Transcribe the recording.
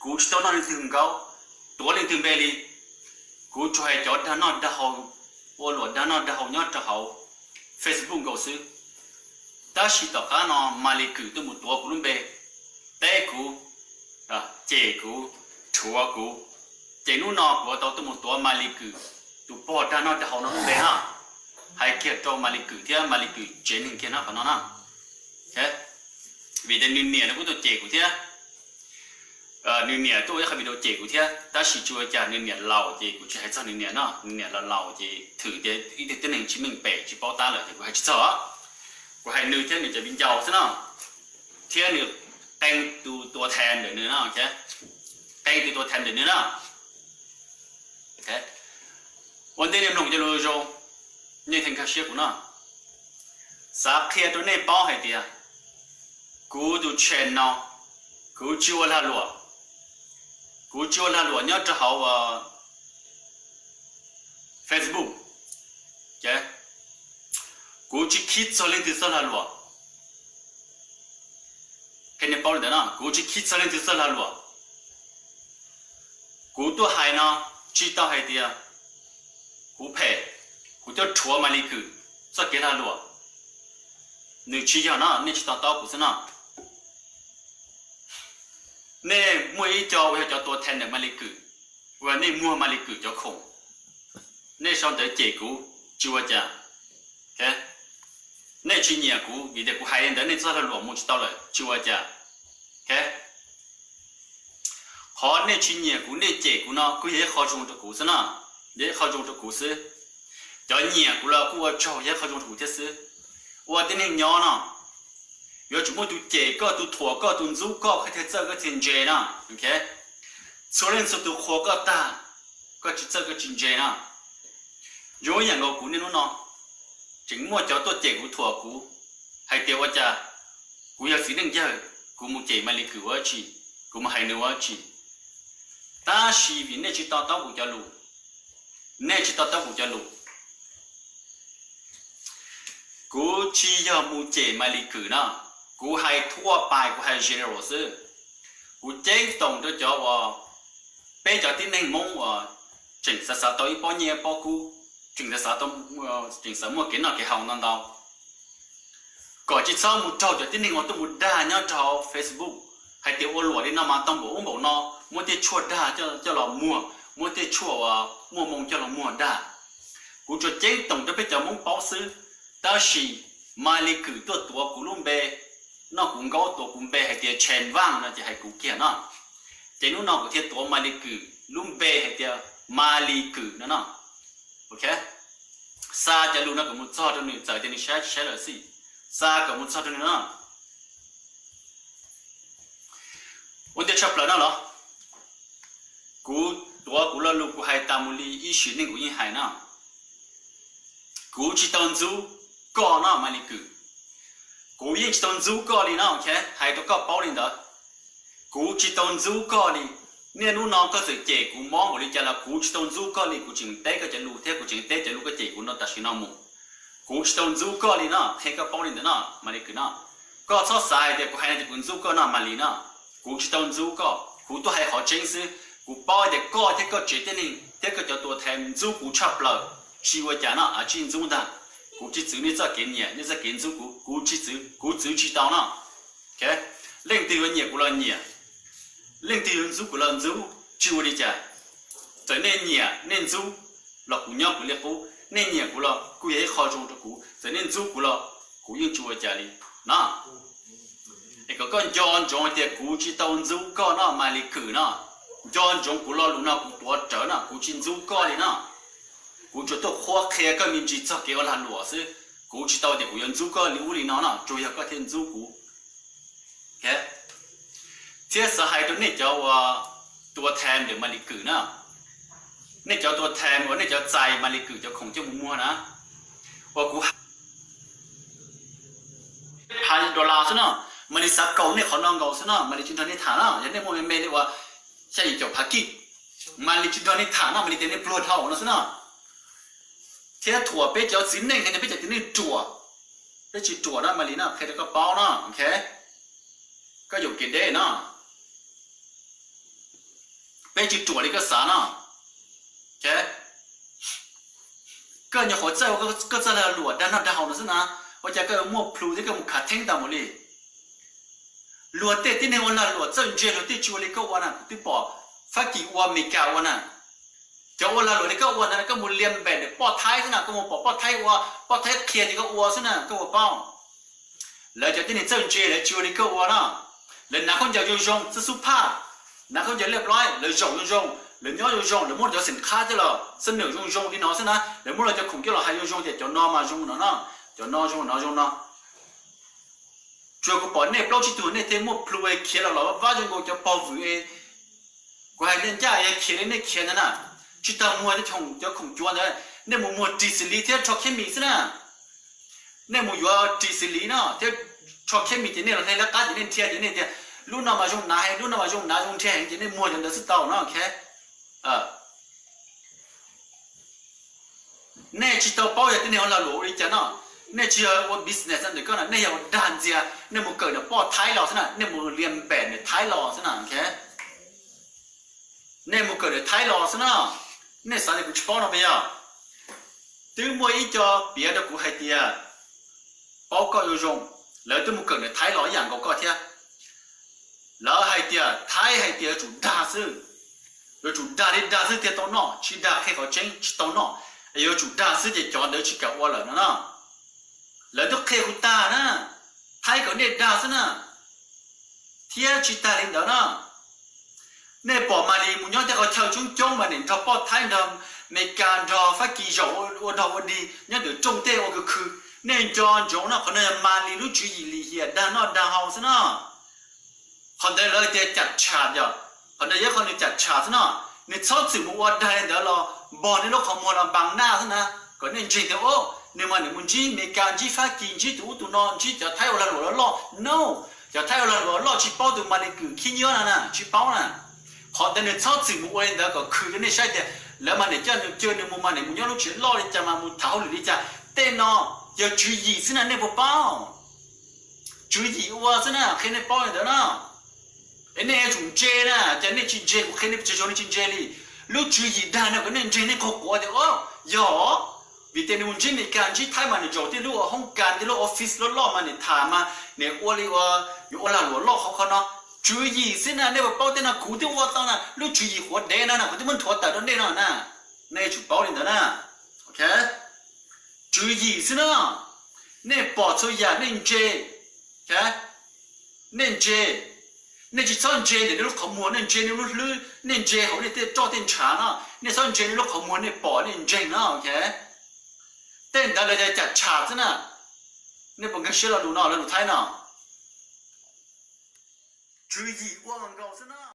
Kuv tsis tau noj leej twg nkaub, tuav leej twg npe li. Kuv tsuas hais cov dag noj dag haus, ua luam dag noj dag haus nyob rau hauv Facebook nkaus xwb. Tab sis tom qab no Malis Kwm tuaj mus tuav kuv lub npe, teb kuv, cem kuv, rhuav kuv, ces hnub no kuv tau tuaj mus tuav Malis Kwm, tus pog dag noj dag haus no lub npe na. Hais kiag rau Malis Kwm thiab Malis Kwm tsev neeg kiag no qhov no na. Vim tias nws niam nws kuj tuaj cem kuv thiab. Nws niam tuaj ua ib qho video cem kuv thiab, tab sis tsis ua cas, nws niam laus ces kuv tsis hais txog nws niam no, nws niam laus laus ces thwm tias ib tug tib neeg tsis meej pem tsis paub tab lawm ces kuv hais tsis txog. Kuv hais nws thiab nws cov viv ncaus xwb no, thiab nws qee tus tuav tham ntawm nws no, qee tus tuav tham ntawm nws na. Ua ntej nej mloog cov lus zoo, nej thiaj nkag siab kuv no. Xav qhia rau nej paub hais tias kuv tus channel no, kuv tsis ua lag luam, kuv tsis ua lag luam nyob rau hauv Facebook. Kuv tsis khib txog leej twg txoj lag luam. Qhia nej paub li ntawd no, kuv tsis khib txog leej twg txoj lag luam. Kuv tuaj hais no tsis tau hais tias kuv phem, kuv tuaj rhuav Malis Kwm txoj kev lag luam. Nws tsis yog no, nej tsis to taub kuv xwb no. Nej muaj ib co uas yog cov tuav tham ntawm Malis Kwm, uas nej muag Malis Kwm cov khoom, nej sau ntawv cem kuv tsis ua cas. Nej tsis nyiam kuv vim tias kuv hais li ntawd nej txoj lag luam mus tsis tau lawm tsis ua cas. Qhov nej tsis nyiam kuv nej cem kuv no kuj yog ib qho zoo rau kuv xwb no, yog ib qho zoo rau kuv xwb. Cov nyiam kuv los kuj ua tsaug, yog ib qho zoo rau kuv thiab xwb. Ua tib neeg nyob no, yuav tsum muaj tus cem koj, tus thuam koj, tus ntxub koj, koj thiaj txawj koj thiaj ntse no. Txhua leej txhua tus qhuas koj tag, koj tsis txawj koj tsis ntse no. Zoo ib yam nkaus kuv niaj hnub no, tseem muaj cov tuaj cem kuv thuam kuv hais tias ua cas kuv yog txiv neej yawg, kuv mus cem Malis Kwm ua dab tsi, kuv mus hais nws ua dab tsi. Tab sis vim nej tsis to taub kuv cov lus, nej tsis to taub kuv cov lus. Kuv tsis yog mus cem Malis Kwm no, kuv hais thuaj pais, kuv hais general xwb. Kuv ceeb toom rau cov uas, peb cov tib neeg Hmoob uas tseem xav xav tau ib pob nyiaj ib pob kub, tseem xav xav tau, tseem xav muaj kev noj kev haus ntau ntau, kom tsis txhob mus raug cov tib neeg uas tuaj mus dag nyob rau hauv Facebook hais tias ua luam li no mas tau npaum ub npaum no, muab tej tshuaj dag coj los muag, muab tej tshuaj uas muaj moo coj los muag dag. Kuv tsuas ceeb toom rau peb cov Hmoob paub xwb, tab sis Malis Kwm tuaj tuav kuv lub npe, noj kuv nkaub tuav kuv npe hais tias Tshee Vaaj no ces hais kuv kiag no. Ces hnub no kuv thiaj tuav Malis Kwm lub npe hais tias Malis Kwm no no. Xa cov lus no kom mus txog rau nws, txawm tias nws saib tsis saib lawm xij, xa kom mus txog rau nws no. Ua ntej tshaj plaws no los, kuv tuav kuv lo lus kuv hais tas mus li ib sim neej kuv yeej hais no, kuv tsis tau ntxub koj no Malis Kwm. Kuv yeej tsis tau ntxub koj li no, hais rau koj paub li ntawd. Kuv tsis tau ntxub koj li. Niaj hnub no koj txawm cem kuv mob npaum li cas los kuv tsis tau ntxub koj li, kuv tseem teb koj cov lus thiab kuv tseem teb cov lus koj cem kuv no tam sim no mus. Kuv tsis tau ntxub koj li no, qhia koj paub li ntawd no Malis Kwm no. Koj txhob xav hais tias kuv hais no ces kuv ntxub koj no Malis no. Kuv tsis tau ntxub koj, kuv tuaj hais qhov tseeb xwb. Kuv paub tias koj thiab koj tsev tib neeg thiab koj cov tuav tham ntxub kuv tshaj plaws, tsis ua cas no, a tsis ntxub ntag. Kuv tsis txwv nej txoj kev nyiam, nej txoj kev ntxub kuv, kuv tsis txwv, kuv txwv tsis tau no. Leej twg yuav nyiam kuv los nyiam, leej twg yuav ntxub kuv los ntxub, tsis ua li cas. Txawm nej nyiam nej ntxub los kuv nyob kuv li qub, nej nyiam kuv los kuj yog ib qho zoo rau kuv, txawm nej ntxub kuv los kuv yeej tsis ua cas li no. Es kom koj nco ntsoov tias kuv tsis tau ntxub koj no Malis Kwm no. Nco ntsoov kuv lo lus no kuv tuav rawv no, kuv tsis ntxub koj li no. Kuv tsuas tuaj qhuab qhia koj me ntsis txog kev ua lag luam xwb, kuv tsis tau tias kuv yuav ntxub koj li ub li no no, tsuas yog koj thiaj ntxub kuv. Thiab xav hais rau nej cov uas tuav tham ntawm Malis Kwm na, nej cov tuav tham uas nej cov txais Malis Kwm cov khoom coj mus muag na, uas kuv phav dollar xwb no, Malis xav kaum nej qhov no nkaus xwb no, Malis tsis nrog nej tham no, yog nej muaj me me li uas xya yim caum phav kij, Malis tsis nrog nej tham no, Malis tias nej pluag dhau no xwb no. Thiab thuam peb cov txiv neej, peb cov txiv neej ruam, peb tsis ruam no Malis no, qhia rau koj paub no, koj yuam kev deb no. Peb tsis ruam li koj xav no. Koj nyuam qhuav txawj ua koj txoj lag luam dag noj dag haus no xwb na, ua cas koj yuav muaj plhus thiab koj mus khav theeb tau mus li. Luag tej tib neeg ua lag luam txawj ntse luag tej tsis ua li koj ua na, kuv twb pom Fab Kis ua, Mes Kas ua na. Cov ua lag luam li koj ua ntawd koj mus liam npem ntawm poj Thaib xwb na, koj mus pom poj Thaib ua, poj Thaib qhia ces koj ua xwb na, koj ua paub. Lawv cov tib neeg txawj ntse lawv tsis ua li koj ua na. Lawv hnav khaub ncaws zoo zoo, xab xub phaj, hnav khaub ncaws liaj ploib, lawv zaum zoo zoo, lawv nyob zoo zoo, lawv muab cov xeem qhab coj los xab nws zoo zoo li no xwb na, lawv muab lawv cov khoom coj los hais zoo zoo tias cov no mas zoo no no, cov no zoo no zoo no. Tsuas kuv pom nej plaub tsib tug nej thiaj muaj plhus khiav los los vab zoo nkaus cov pog vwm. Kuv hais ncaj ncaj yog khiav li nej khiav ntawd na, tsis tau muag cov khoom cuav ntawd, nej mus muag ris xws li thiab rho khiab mis xwb na. Nej mus yuav ris xws li no thiab rho khiab mis ces nej los hle lawv qab ces nej nrhiav ces nej tias lub no mas zoo hnav heev, lub no mas zoo hnav zoo nrhiav heev ces nej muag cov ntawd xwb tau no. Nej tsis tau paub yog tib neeg ua lag luam ua li cas no. Nej tsis yog ua business ntawm koj na, nej yog ua dag ntxias, nej mus kawm ntawm poj Thaib los xwb na, nej mus liam npem ntawm Thaib los xwb na. Nej mus kawm ntawm Thaib los xwb na. Nej xav tias kuv tsis paub no puas yog? Twb muaj ib co piav rau kuv hais tias paub koj zoo zoo, lawv twb mus kawm ntawm Thaib los ib yam nkaus koj thiab. Lawv hais tias Thaib hais tias yuav tsum dag xwb, yuav tsum dag li dag xwb thiaj tau noj, tsis dag qhia qhov tseeb tsis tau noj, es yuav tsum dag xwb ces cov ntawd tsis kam ua lawm no na. Lawv twb qhia kuv tag na, Thaib kom nej dag xwb na. Thiab tsis tag li ntawd na, nej pom Malis mus nyob tej qhov chaw coob coob mas nim nrog poj Thaib nrog Mes Kas nrog Fab Kis zaum ua dog ua dig nyob ntawm rooj tej ua khwv khwv. Nej nco ntsoov no, qhov no yog Malis lub tswv yim lim hiam dag noj dag haus xwb no. Qhov ntawd lawv tias cam tsham yog, qhov ntawd yog qhov nws cam tsham xwb no. Nws txhob txwm mus ua dag li ntawd los npog nej lub qhov muag los npas naj xwb na, kom nej ntseeg tias o, nws mas nws mus ntsib Mes Kas, ntsib Fab Kis, ntsib tus ub tus no, ntsib cov Thaib ua lag luam loj loj no. Cov Thaib ua lag luam loj tsis paub tus Malis Kwm khib nyiab no na, tsis paub na. Qhov ntawd nws txhob txwm mus ua li ntawd kom khwv rau nej saib tias lawv mas nim coj nws, coj nws mus mas nim mus nyob lub tsev loj li cas mas mus tham hauj lwm li cas. Tej no yog tswv yim xwb na, nej puas paub? Tswv yim ua xwb na, qhia nej paub li ntawd na. Es nej yuav tsum ntse na, cas nej tsis ntse, kuv qhia nej tsis zoo nej tsis ntse li. Lub tswv yim dag no kom nej ntseeg nej qaug quav tias o, yog, vim tias nws mus ntsib Mes Kas ntsib Thaib mas nws zaum tej lub hoob kas tej lub office loj loj mas nws tham mas nws ua li ua, yuav ua lag luam loj qhov qhov no. Tswv yim xwb na, nej puas paub? Tej no kuv twb ua tau na, lub tswv yim quav dev no na kuv twb muab nthuav tawm rau nej no na. Nej yuav tsum paub li ntawd na. Tswv yim xwb na. Nej pom txhua yam nej ntse, nej ntse, nej tsis txhob ntse ntawm nej lub qhov muag, nej ntse nej lub hlwb, nej ntse hauv nej tej roj tej ntshav no, nej txhob ntse nej lub qhov muag nej pom nej ntseeg no. Tej ntawd lawv tias cam tsham xwb na. Nej puas nkag siab lo lus no, lo lus Thaib no? Tswv yim ua nkaus xwb na.